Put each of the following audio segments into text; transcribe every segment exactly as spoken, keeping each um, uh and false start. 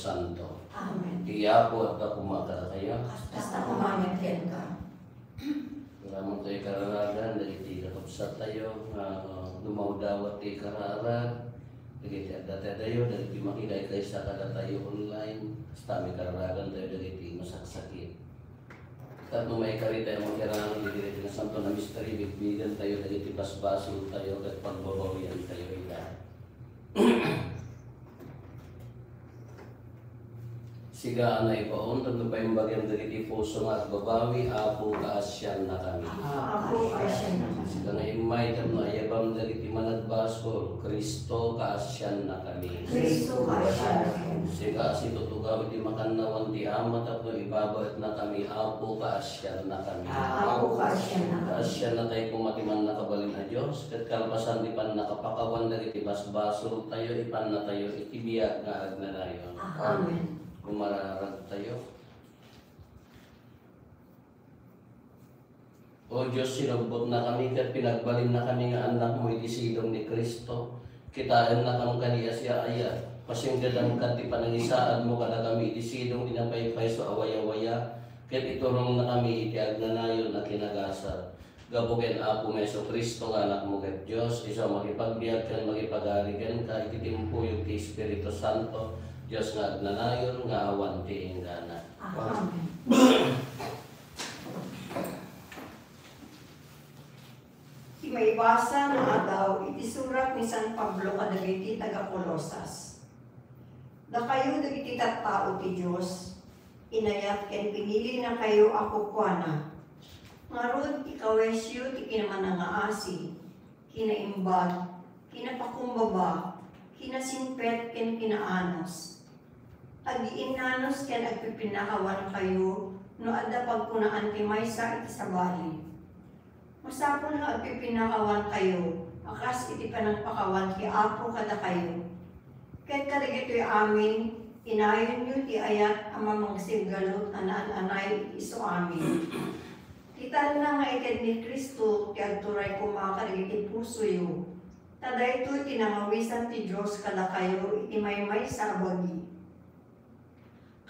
Santo. Amen. Ti Apo adda koma kadakayo. Kasta koma met kenka. Aramidentayo kararagan dagiti kakabsattayo nga, uh, dumawdawat ti kararag, dagiti adda ti adayo, dagiti makikaykaysa kadatayo online, kasta met kararagantayo dagiti masaksakit. Tapno maikari tayo makirang dagiti nasanto a misteryo, bigbigantayo dagiti basbasoltayo ket pagbabawiantayo ida. Sika a naibaon, tapno paimbagem dagiti puso nga agbabawi, Apo, kaasiannakami. Apo, kaasiannakami. Sika nga immay, tapno ayabam dagiti managbasol, Cristo, kaasiannakami. Cristo, kaasiannakami. Sika a situtugaw iti makannawan ti Ama, tapno ibabaetnakami, Apo, kaasiannakami. Apo, kaasiannakami. Kaasiannatayo koma ti Mannakabalin a Dios, ket kalpasan ti pannakapakawan dagiti basbasoltayo, ipannatayo iti biag nga agnanayon. Amen. Gumararagtayo. O Dios, sinubbotnakami ket pinagbalinnakami nga annakmo iti sidong ni Cristo. Kitaennakam kadi a siak a ayat. Pasingadam kad ti panangisaadmo kadakami iti sidong ti napaypayso a wayawaya, ket iturongkami iti agnanayon a kinagasat. Gapu ken Apomi Jesu-Cristo nga Anakmo ket Dios, isu a makipagbiag ken makipagari kenka iti timpuyog ti Espiritu Santo, Dios nga agnanayon nga awan ti inggana. Amen. Ti maibasa nga adaw iti surat ni San Pablo kadagiti taga-Colosas. Dakayo dagiti tattao ti Dios, inayat ken pinilinakayo a kukuana. Ngarud, ikawesyo ti kinamanangaasi, kinaimbag, kinapakumbaba, kinasingpet, ken kinaanus. Agiinnanus ken agpipinnakawankayo no adda pagkunaan ti maysa iti sabali. Masapul nga agpipinnakawankayo a kas iti panangpakawan ti Apo kadakayo. Ket kadagitoy amin, inayonyo ti ayat a mamangsiggalut a naan-anay iti isuamin. Kitanna nga ited ni Cristo ti agturay koma kadagiti pusoyo, ta daytoy ti nangawisan ti Dios kadakayo iti maymaysa a bagi.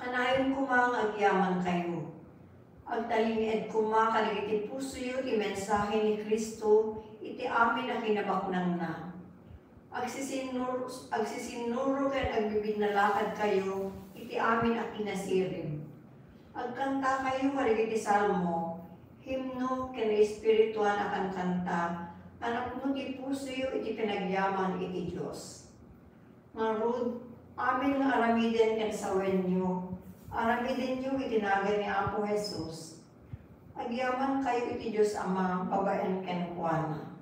Kanayon koma nga agyamankayo. Agtalinaed koma kadagiti pusoyo ti mensahe ni Cristo iti amin a kinabaknangna. Agsisinnur-, agsisinnuro ken agbibinnalakadkayo iti amin a kinasirib. Agkantakayo kadagiti salmo, himno, ken espirituan a kankanta a napno ti pusoyo iti panagyaman iti Dios. Ngarud, amin nga aramiden ken sawenyo, aramidenyo iti nagan ni Apo Jesus. Agyamankayo iti Dios Ama babaen kenkuana.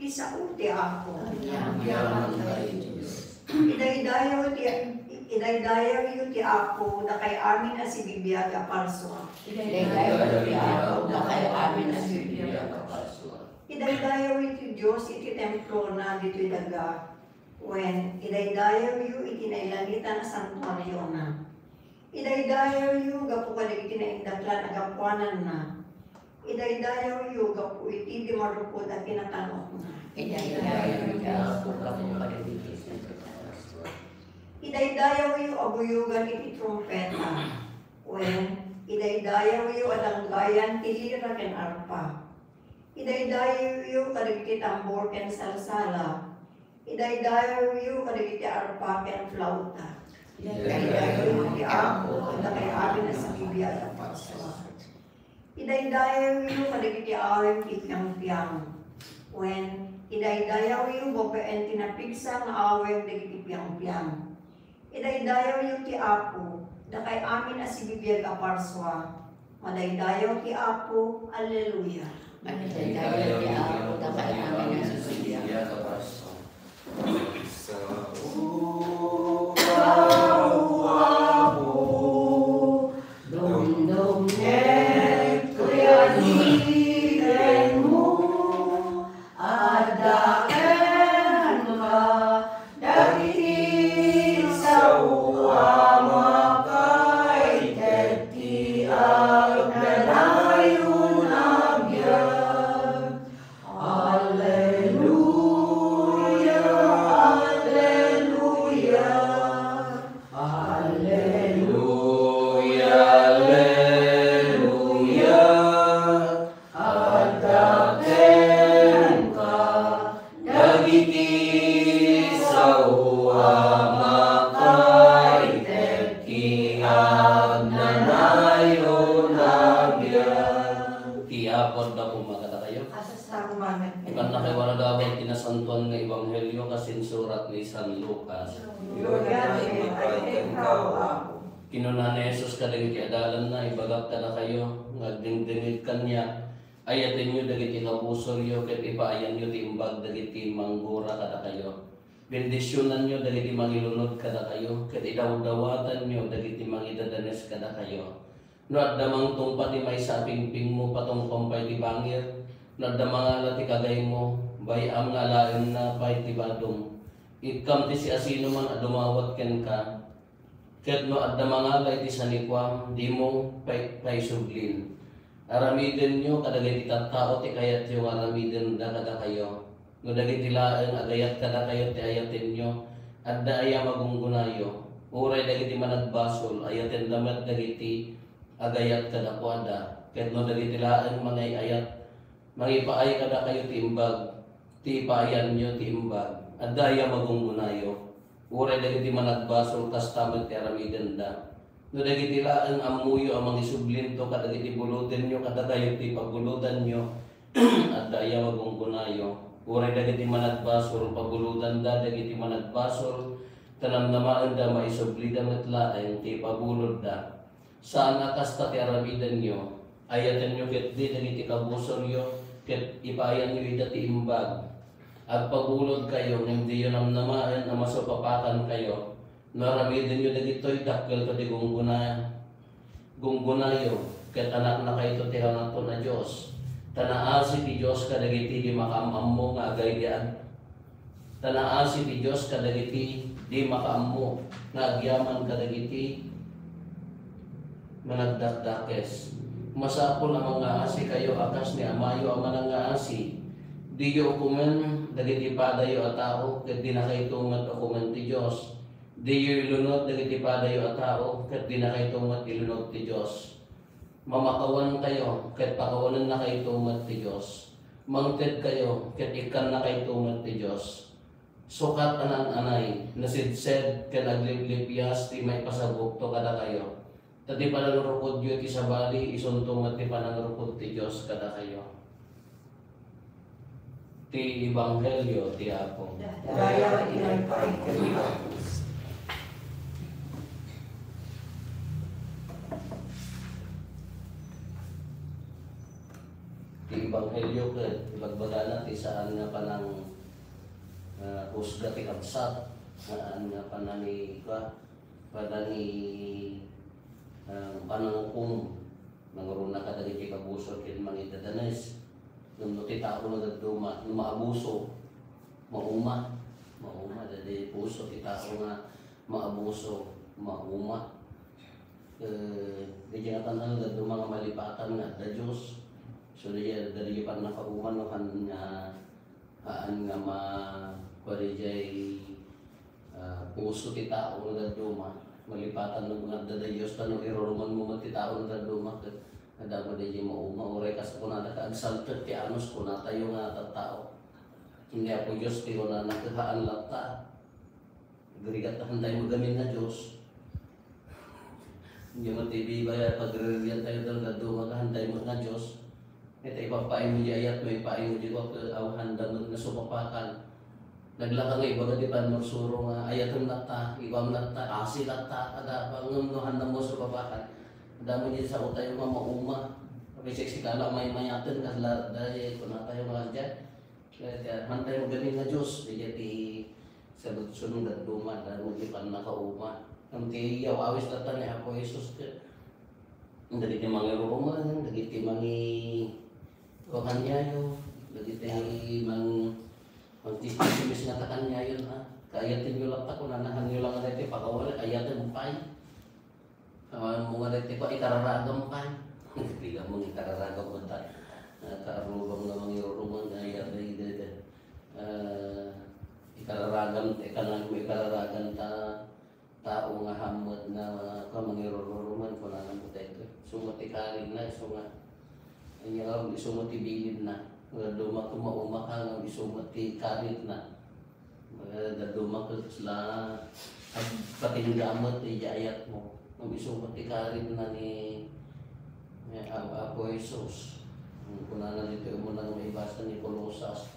Ti sao ti Apo. Agyamankayo iti Dios. Idaydayaw ti, idaydayawyo ti Apo, dakay amin a sibibiag a parsua. Idaydayaw ti Apo, dakay amin a sibibiag a parsua. Idaydayawyo ti Dios iti templona ditoy daga. Wen, idaydayawyo iti nailangitan a santuariona. Idaydayawyo gapu kadagiti naindaklan a gapuananna. Idaydayawyo gapu iti di marupod a kinatanokna. Idaydayawyo gapu kadagiti. Idaydayawyo a buyogan iti trumpeta. Wen, idaydayawyo a danggayan ti lira ken arpa. Idaydayawyo kadagiti tambor ken salsala. Idaydayawyo kadagiti arpa ken flauta. Idaydayawyo ti Apo, dakay amin a sibibiag a parsua. Idaydayawyo kadagiti aweng ti piangpiang. Wen, idaydayawyo babaen ti napigsa nga aweng dagiti piangpiang. Idaydayawyo ti Apo, dakay amin a sibibiag a parsua. Madaydayaw ti Apo. Alleluia. Madaydayaw ti Apo, dakay amin a sibibiag a parsua. Sao, Apo, dumdumngeg ti adipenmo. Adda kenka dagiti sao a makaited ti agnanayon a biag. Alleluia, alleluia. Apo, adda koma kadakayo. Kasta koma met. Ikannakayo a ragawag ti nasantoan nga ebanghelio kas insurat ni San Lucas. Gloria a ti, kenka, O Apo. Kinuna ni Jesus kadagiti adalanna, "Ibagak kadakayo nga agdengdengngeg kaniak, ayatenyo dagiti kabusoryo ket ipaayanyo ti imbag dagiti manggura kadakayo. Bendisionanyo dagiti mangilunod kadakayo ket idawdawatanyo dagiti mangidadanes kadakayo." No adda mangtungpa ti maysa a pingpingmo patungpam pay ti bangir, no adda mangala ti kagaymo, bay-am nga alaenna pay ti badom. Ikkam ti siasinoman a dumawat kenka, ket no adda mangala iti sanikuam, dimo pay-, paisublin. Aramidenyo kadagiti tattao ti kayatyo nga aramidenda kadakayo. No dagiti laeng agayat kadakayo ti ayatenyo, adda aya magunggonayo? Uray dagiti managbasol, ayatenda met dagiti agayat kadakuada. Ket no dagiti laeng mangay-ayat, mangipaay kadakayo ti imbag, ti ipaayanyo ti imbag, adda aya magunggonayo? Uray dagiti managbasol, kasta met ti aramidenda. No dagiti laeng ammoyo a mangisublinto kadagiti bulodenyo kadakayo ti pabulodanyo, adda aya magunggonayo? Uray dagiti managbasol, pabulodanda dagiti managbasol, ta namnamaenda maisublida met laeng ti ipabulodda. Saan a kasta ti aramidenyo. Ayatenyo ketdi dagiti kabusoryo, ket ipaayanyo ida ti imbag. Agpabulodkayo, ngem diyo namnamaen a masupapakankayo. No aramidenyo dagitoy, dakkelto ti gunggona-, gunggonayo, ket anaknakayto ti Kangatoan a Dios. Ta naasi ti Dios kadagiti di makaam-ammo nga agaydiag-, ta naasi ti Dios kadagiti di makaammo nga agyaman kadagiti managdakdakes. Masapul a mangngaasikayo a kas ni Amayo a manangngaasi. Diyo ukomen dagiti padayo a tao, ket dinakayto met ukomen ti Dios. Diyo ilunod dagiti padayo a tao, ket dinakayto met ilunod ti Dios. Mamakawankayo, ket pakawanennakayto met ti Dios. Mangtedkayo, ket ikkannakayto met ti Dios. Sukat a naan-anay, nasidsed, ken agliplipias ti maipasagupto kadakayo. Ta ti panangrukodyo iti sabali, isunto met ti panangrukod ti Dios kadakayo. Ti Ebanghelio ti Apo. Dayta ti nagpaay kenka. Ti Ebanghelio ket ibagbagana ti saan nga panang, ah, husga ti kabsat, saan nga panangi-, kua, panangi-, ah, panangukom. Nangruna kadagiti kabusor ket mangidadanes. Ngem no ti tao nga dadduma, no maabuso, mauma. Mauma, daydi puso ti tao nga maabuso, mauma. Eh, daydi nga tan-aw dadduma nga malipatan nga adda Dios. So, daydi, daydi pannakauma no han nga Haan nga ma-, kuari jay, ah, puso ti tao nga dadduma. Malipatan no nga adda Dios, ta no irurumanmo met ti tao nga dadduma, ket adda met dayjay mauma. Uray kas kunada, agsaltek ti anus, kunatayo nga tattao. Ni Apo Dios ti kunana, ket haan latta. Agrigat ta hantay met gamin nga Dios. Diay met ti biba ya pagririan tayo dal dadduma ket hantay met nga Dios. Ita ipapaay mo di ayat mo, ipaay mo di ko, aw handa met nga supapakan. Naglaka nga ibaga ti pannursuro nga ayaten latta, ibam latta, asi latta, kada pangem no handa mo supapakan. Adda met di sao tayo nga mauma. Kapag seksikala, may mayaten, kasla, dahil kunatayo nga dyan. Ket, ah, hantay mo gamin nga Dios, dayjay ti sabagsun nga dadduma, damo ti pannakauma. Ngem ti yaw-awis latta ni Apo Jesus ket dagiti mangiruruman, dagiti mangi-, kuan kaniayo, dagiti mang-, mangchismis nga ta kaniayo, ha? Kaayatenyo latta, kunana, hanyo lang nga daytoy pakawan, ayaten pay. Awan mo nga daytoy pa, ikararagam pay. Pila mo nga ikararagam mo ta. Nakaarugam nga mangiruruman nga iya daydi. Ah, ikararagam, ikanay mo ikararagan ta, tao nga hammet nga, ah, ka mangiruruman, kunana mo daytoy. Isu met ti karit na, isu nga. Anya nga, isu met ti bilin na. Nga dumak-, mauma ka nga isu met ti karit na. Dadduma ket kasla agpatingga met ti ayat mo. Ngem isu met ti karit na ni, ni Apo Jesus. Hmm. Nana ditoy umuna nga maibasa ni Colosas.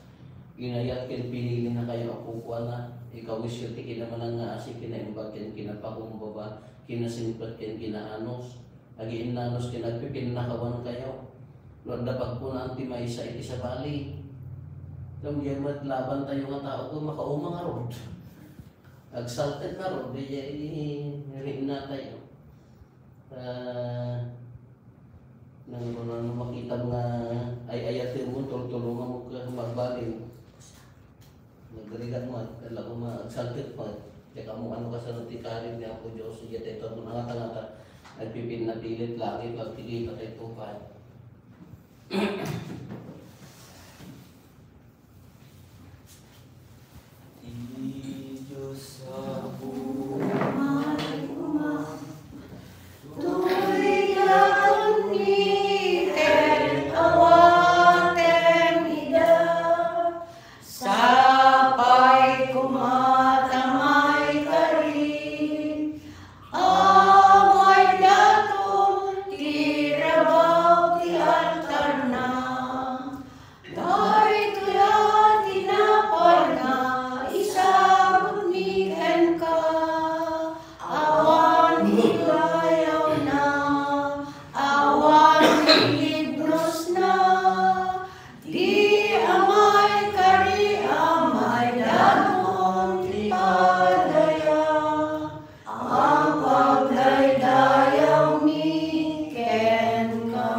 Inayat ken pinili na kayo a kukuana, ikawisyo ti kinamanang nga asi, kinaimbag ken kinapakumbaba, kinasingpet ken kinaanus, agiinnanos ken agpipinnakawan kayo. No adda pagkunaan ti maysa iti sabali. Ngem diay met laban tayo nga tao ket makauma ngarud. Agsalted ngarud, diay riinna tayo. Ah, nang, nang makita nga ay-ayatem mo, tultulongan mo ka magbalik. Nagrigat mo, at talaga ma-, agsalted pa. Kaya kamo ano ka sa ti karin ni Apo Diyos, iya tayo ito, mga tangata, nagpipinapilit langit, magkikita tayo ito pa. Ti Diyos Apo. Toy daton mi ket awatem ida. Sapay koma ta maikari, amay daton ti rabaw ti altarna. Daytoy a tinapay nga isagutmi kenka, awan ti dayawna, awan ti librosna, di amay kari amay daton ti padaya, a pagdaydayawmi kenka.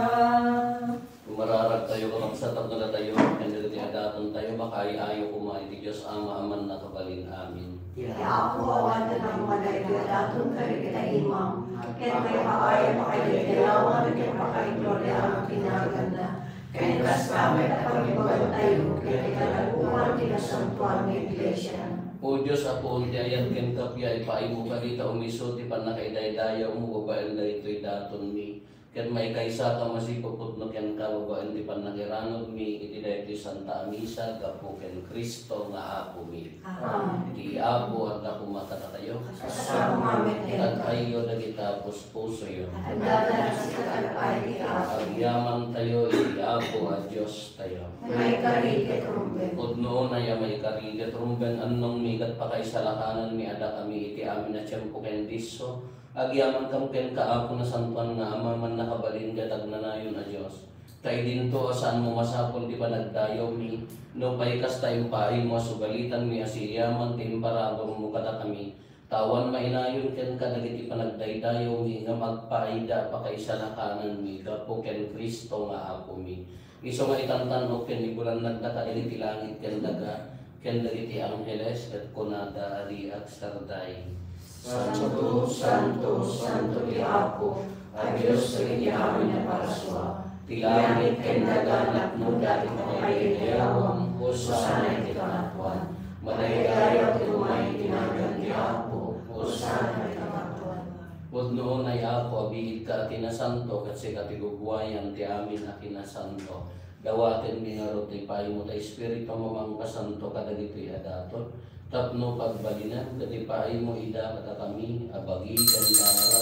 Umararag tayo, kakabsat, tapno datayo ken dagiti adaton tayo, makaay-ayo koma iti Dios Ama a mannakabalin. Amen. Ti Apo, awan ti nagmada iti adaton kadagiti imam, ken paipaay a pakaidayawan ken pakaigloriaan ti naganna, ken kasta met a pagibagatayo ken ti kadakuan ti nasantoan nga iglesia. O Dios, Apo, ti ayat ken kappia, ipaaymo kadi ta umiso ti pannakaidaydayaw mo babaen daytoy datonmi. Ket maikaysaka masipupudno kenka babaen ti pannakiranudmi iti daytoy Santa a Misa gapu ken Cristo nga Apomi. Amen. Ti Apo adda koma kadatayo. Kasano met kenka? Kad-ayyo dagita puspusoyo. Adda dagiti kadakay ti Apo. Agyamantayo iti Apo a Diostayo. Maikari ket rumben. Pudno unay a maikari ket rumben, annongmi ket pakaisalakananmi a dakami iti amin a tiempo ken disso, agyamankam kenka, Apo, nasantoan nga Ama, mannakabalin ket agnanayon a Dios. Ta idinto a saanmo masapul ti panagdayawmi, nupay kasta, impaaymo a sugalitanmi a siyaman ti imparaburmo kadakami. Ta awan mainayon kenka dagiti panagdaydayawmi, ngem agpaayda a pakaisalakananmi gapu ken Cristo nga Apomi. Isu nga itantan-ok ken ibulannagda kadagiti langit ken daga, ken dagiti angheles, ket kunada a di agsardeng: Santo, santo, santo ti Apo a Dios dagiti amin a parasua. Ti langit ken daga napnoda ti pakaidayawam. Hosanna iti kangatoan. Madaydayaw ti umay iti nagan ti Apo. Hosanna iti kangatoan. Pudno unay, Apo, a biit ka a kinasanto, ket sika ti guguayan ti amin a kinasanto. Dawatenmi ngarud ti ipaaymo ta Espiritu a mamangkasanto kadagitoy a daton, tapno pagbalinen ket ipaaymo ida kadakami a bagi ken dara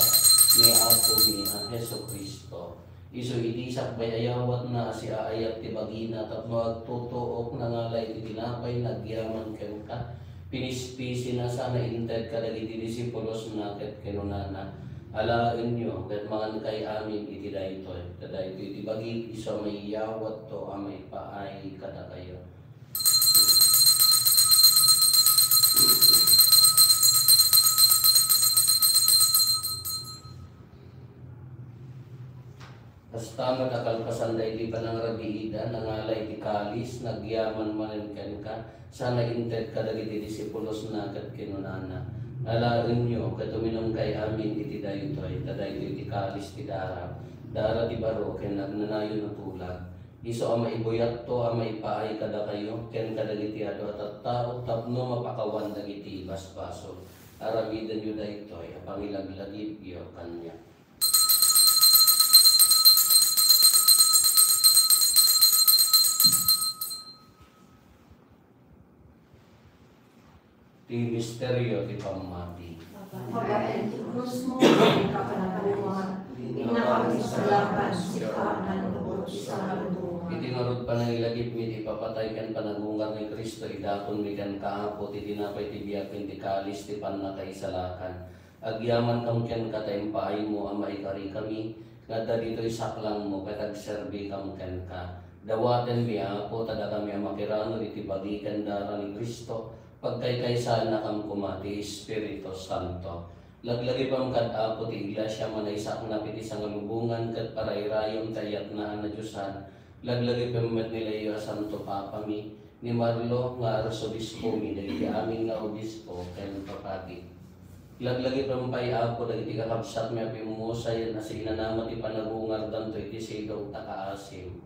ni Apomi a Jesu-Cristo. Isu idi sakbay a yawatna a siaayat ti bagina tapno agtutuok, nangala iti tinapay, nagyaman kenka, pinispisina sana inted kadagiti disipulosna ket kinunana: Alaenyo ket mangankay amin iti daytoy, ta daytoy ti bagik, isu a maiyawatto a maipaay kadakayo. Kasta met a kalpasan daydi panangrabiida, nangala iti kalis, nagyaman manen kenka, sana inted kadagiti disipulosna ket kinunana: Alaenyo ket uminumkay amin iti daytoy, ta daytoy ti kalis ti dara, dara ti baro ken agnanayon a tulag. Isu a maibuyatto a maipaay kadakayo ken kadagiti adu a tattao tapno mapakawan dagiti basbasol. Aramidenyo daytoy a pangilaglagipyo kaniak. Ti misterio ti pammati. Babaen ti krusmo, iti kakanakuan, innakam ti salakan, sika a nanlubot ti salubongan. Iti Ngarud, panangilagipmi ti ipapatay ken panagungar ni Cristo, idatonmi kenka, Apo, ti tinapay ti biag ken ti kalis ti pannakaisalakan. Agyamankam kenka ta impaaymo a maikarikami nga adda ditoy saklangmo ket agserbikam kenka. Dawatenmi, Apo, ta dakami a makiranod iti bagi ken dara ni Cristo, pagkaykaysaannakam koma ti Espiritu Santo. Laglagipem kad, Apo, ti Iglesia a naisaknap iti sangalubongan ket parairayem ti ayatna a nadiosan. Laglagipem met ni Leo a Santo Papami, ni Marlo nga Arsobispomi, dagiti amin nga obispo ken papadi. Laglagipem pay, Apo, dagiti kakabsatmi a pimmusayen a sinanama ti panagungardanto iti sidong ta kaasim.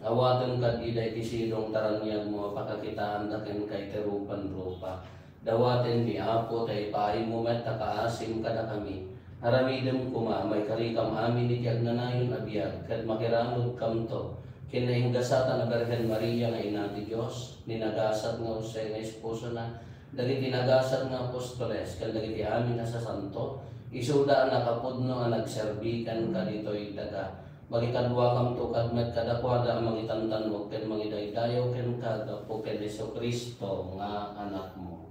Awatem kad ida iti sidong ta raniagmo a pakakitaanda kenka iti rupan-rupa. Dawatenmi, Apo, ta ipaaymo met a kaasim kadakami. Aramidem koma a maikarikam amin iti agnanayon a biag ket makiranudkamto ken naingasatan a Birhen Maria nga Ina ti Dios, ni nagasat nga Jose nga esposona, dagiti nagasat nga apostoles, ken dagiti amin a sasanto, isuda a nakapudno a nagserbi kenka ditoy daga. Makikaduakamto kad met kadakuada a mangitantannog ken mangidaydayaw kenka gapu ken Jesu-Cristo nga Anakmo.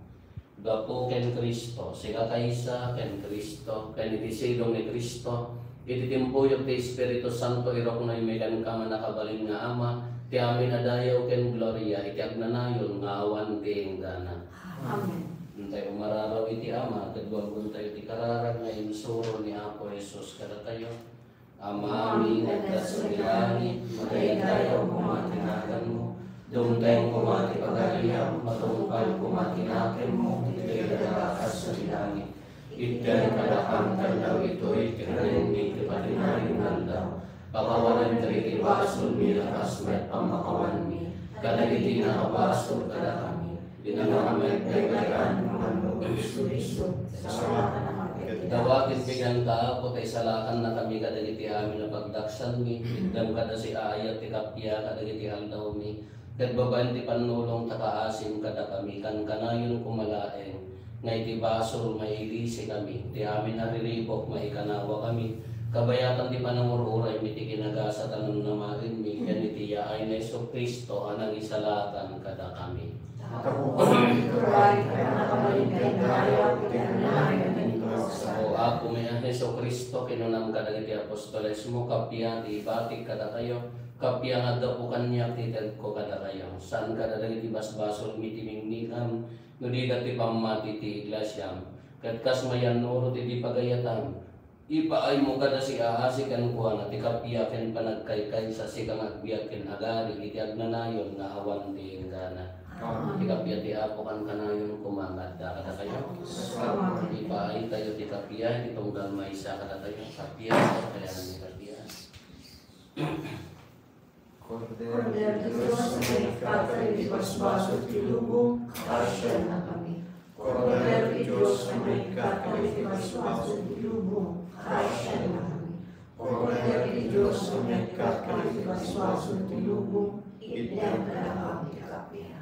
Gapu ken Cristo, sika kaysa ken Cristo, ken iti sidong ni Cristo, iti timpuyog ti Espiritu Santo, iruknoymi kenka nga nakabalin nga Ama, ti amin a dayaw ken gloria iti agnanayon nga awan ti inggana. Amen. Intayo umararaw iti Ama, ket agguntayo ti kararag nga insuro ni Apo Jesus kadatayo. Amami nga adda iti langit, madaydayaw koma ti naganmo, dumteng koma ti pagariam, matungpal koma ti nakemmo, iti daga kas iti langit. Itdem kadakam ti aldaw itoy, ti kanenmi iti patinayon nga aldaw. Pakawanem dagiti basolmi a kas met pammakawanmi kadagiti nakabasol kadakami. Innak met daydiay a mannakaisog, sasao a mangted. Dawatenmi kenka, Apo, ta isalakannakami kadagiti amin a pagdaksanmi. Itdem kada siaayat ti kappia kadagiti aldawmi. Ket babaen ti pannulong ta kaasim kadakami, kankanayon koma laeng nga iti basol, mailisikami. Ti amin a riribuk, maikanawakami. Kabayatan ti panangur-uraymi iti kinagasat a namnamaenmi ken iti yaay ni Jesu-Cristo a nangisalakan kadakami. Tapno iti turay ken nakabalin ken dayaw iti agnanayon a Dios. O Apomi a Jesu-Cristo, kinunam kadagiti apostolesmo, kappia ti ibatik kadakayo, kappia nga aggapu kaniak ti itedko kadakayo. Saan kadagiti basbasolmi ti mingmikam, no dida ti pammati ti iglesiam. Ket kas mayannurot iti pagayatam, ipaaymo kada siaasi kenkuana ti kappia ken panagkaykaysa, sika nga agbiag ken agari iti agnanayon nga awan ti inggana. Amen. Ti kappia ti Apo kankanayon koma nga adda kadakayo. Amen. Ipaaytayo ti kappia iti tunggal maysa kadatayo. Kappia, kappia, kappia. Kordero ti Dios, a mangikkat kadagiti basbasol ti lubong, kaasiannakami. Kordero ti Dios, a mangikkat kadagiti basbasol ti lubong, kaasiannakami. Kordero ti Dios, a mangikkat kadagiti basbasol ti lubong, itdem kadakami ti kappia.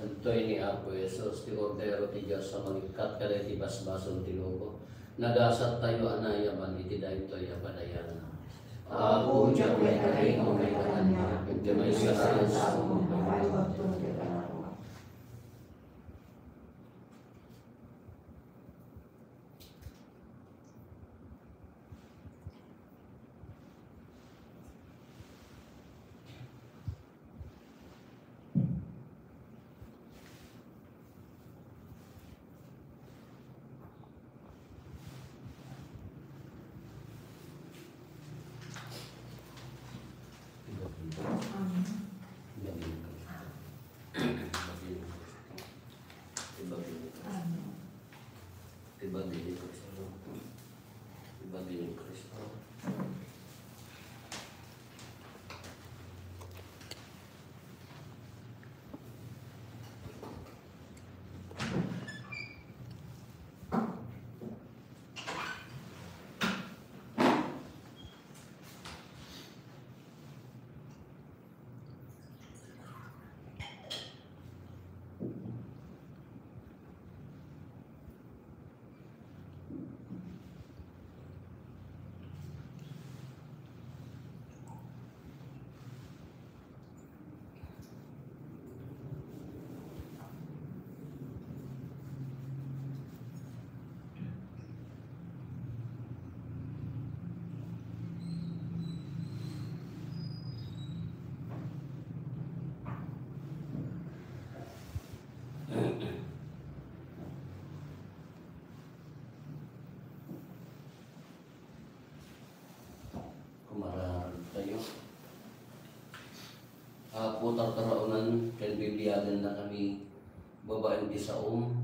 Adtoy ni Apo Jesus, ti Kordero ti Dios a mangikkat kadagiti basbasol ti lubong. Nagasattayo a nayaban iti daytoy a padayanan. Apo, diak maikari nga umaykatanna, ngem ti maysa a salsam, maiwagto ti panawak. Tartaraonan ken bibiagannakami babaen ti saom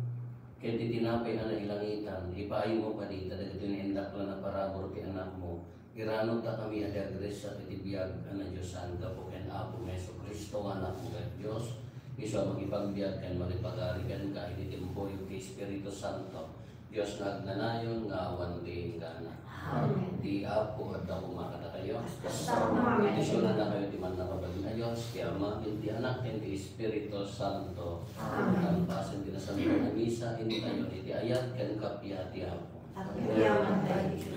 ken ti tinapay a nailangitan. Ipaaymo kadi dagiti naindaklan a parabur ti Anakmo. Iranudtakami a di agresa iti biag a nadiosan gapu ken Apomi Jesu-Cristo nga Anakmo ket Dios, isu a mangipagbiag ken mangipagari kenka iti tiempo iti Espiritu Santo, Dios nga agnanayon nga awan ti inggana. Amen. Ti Apo adda koma kadakayo. Kasta koma. Bendisionannakayo ti mannakabalin a Dios, ti Ama, ken ti Anak, ken ti Espiritu Santo. Amen. Pasen ti Nasanto a Misa, intayo iti ayat ken kappia ti Apo. Agyamantayo.